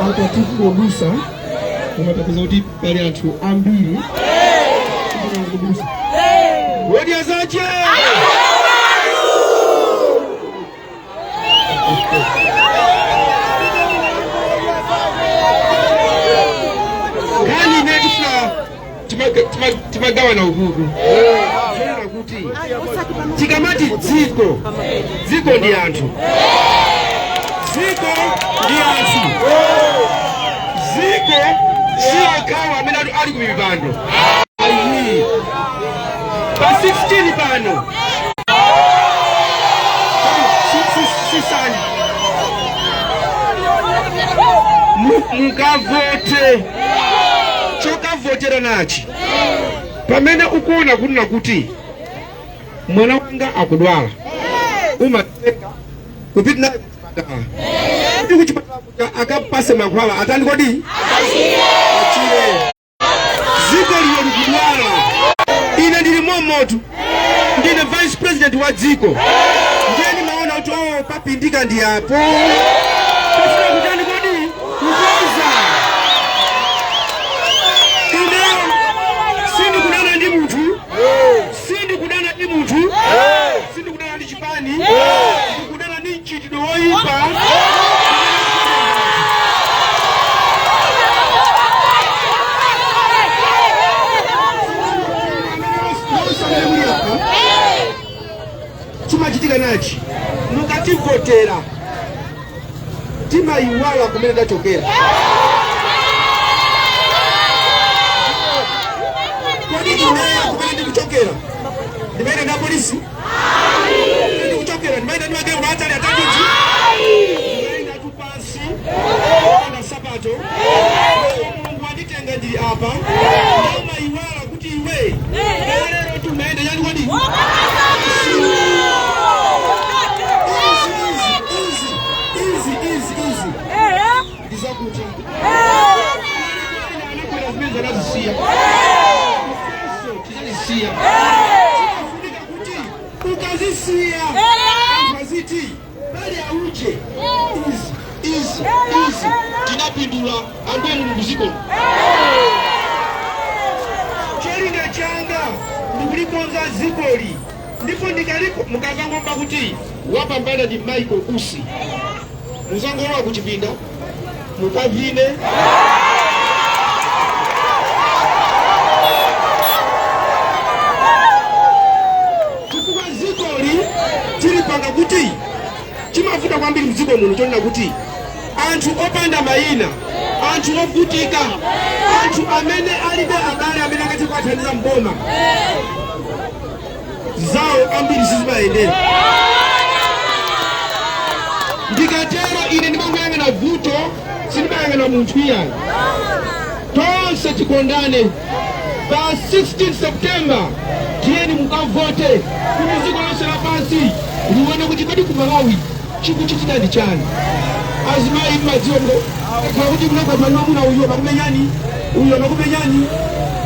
Apa tikungodusa, koma tapeza kuti pali anthu ambiri kudusa. Odya zache. Nkhani imene tifuna timagawana ukuku zonena kuti tikamati dziko, dziko ndi anthu, dziko ndi anthu, dziko si okhawo amene ali ku mipando ayi. Pa 16 pano sisani mukavote. Chokavotera nachi, pamene ukuona kunena kuti mwana wanga akudwala, umatenga kupita naye kuchipatala kuti kuchipatala kuja akapase mankhwala atani kodi? Achire. Dziko lino likudwala. Ine ndili momotu, ndine vice president wa dziko, ndiye ndimaona kuti oh, papindika ndi apo, pafuna kutani kodi? Kukonza. Ineyo sindikudana ndi munthu, sindikudana ndi munthu, sindikudana ndi chipani, ndikudana ndi mchitidwe woyipa. Nonse amene muli apa, chimachitika nachi, mukativotera timayiwala kumene tachokera. Kodi ineyo kumene ndikuchokera ndimayenda ndi apolisi? Kumene ndikuchokera ndimayenda ndi magalimoto atali atali? Ndimayenda tu pansi opanda nsapato. Mulungu wanditenga, ndili apa. Umayiwala kuti iwe lero tumayenda yani kodi? Izi izi izi izi izi ndizakuti anakwera zimene zanazisiya, ifenso tizazisiya. Chimafunika kuti ukazisiya anthu aziti pali auje izi izi izi tinapindula. Ambuye Mulungu, zikomo. Cholinga changa ndikulikonza dzikoli, ndipo ndikaliko mukazangomva kuti wapambana ndi Michael Usi, muzangolowa kuchipinda mukavine. Chifukwa dzikoli tilipanga kuti chimavuta kwambiri mdziko muno chonena kuti anthu opanda mayina, anthu ovutika, anthu amene alibe abale amene angathe kuwathandiza mboma zawo, ambiri sizimayendera. Ndikatero ine ndimangoyang'ana vuto, sindimayang'ana munthu iyayi. Tonse tikondane. Pa 16 September tiyeni mukavote kuti dziko lonse lapansi lione kuti kodi ku Malawi chikuchitika ndi chani. Azimayi, mmadziwa khala kuti munakwatiwa ndi mwamuna, uyu amakumenyani, uyu amakumenyani,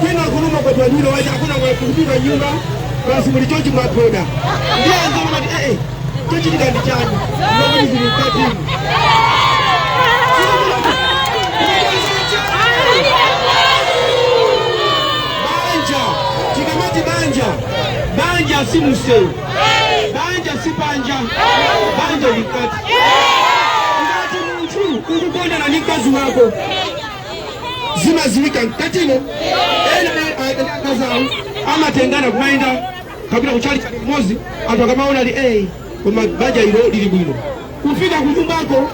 kwina kuno mwakwatiwa ndi wina wache akuna kupita nyumba basi muli chonchi mwagoda ndi anzanu, mati ee, chochitika ndi chani? Ngokuti zili mkatimo. Banja, tikamati banja, banja si msewu, banja si panja, banja ni mkati. Ngati munthu ukukondana ndi mkazi wako, zimaziwika mkatimo. Ena akazi awo amatengana kumayenda kapita kuchali limodzi, anthu akamaona ali eh, koma banja ilo lili bwino. Kufika kunyumbako,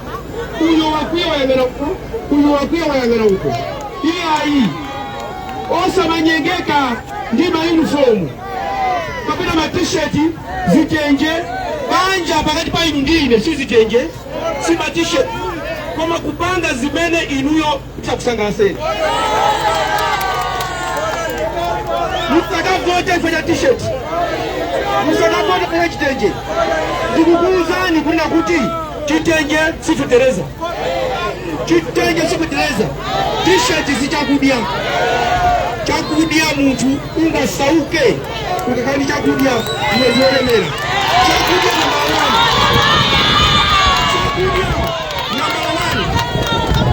uyo wakwiya wayang'ana uko, uyo wakwiya wayang'ana uko. Iyayi, osamanyengeka ndi mayunifomu kapena matisheti, zitenje. Banja pakati pa inu ndi ine si zitenje, si matisheti, koma kupanga zimene inuyo chakusangalaseni. Musakavote chifukwa cha t-shirt, musakavote chifukwa cha chitenje. Ndikukuwuzani kunena kuti chitenje si fetereza, chitenje si fetereza, t-shirt si chakudya. Chakudya, munthu ungasauke ukakhala ndi chakudya, iwe ndiolemera. Chakudya number one, chakudya number one.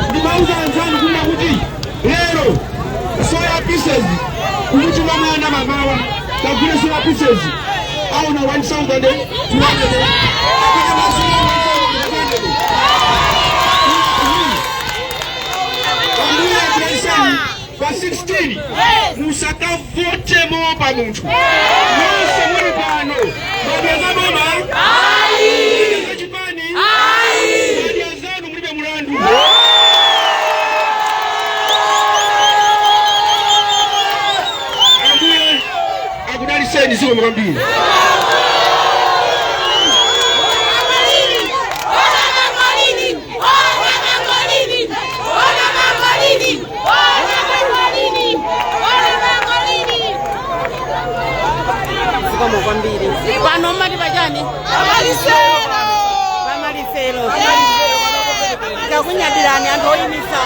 Ndimauza pieces aona 1200. Apite masula 1200. Ambuye akudalitseni. Pa 16 musakavote moopa munthu. Nonse muli pano, mbadwa za boma, za chipani, mbadwa zanu, mulibe mulandu. Ambuye akudalitseni. Zikomo kwambiri. Zikomo kwambiri. Pano mmati pachani? Pamalisero. Takunyadirani anthu oyimisa.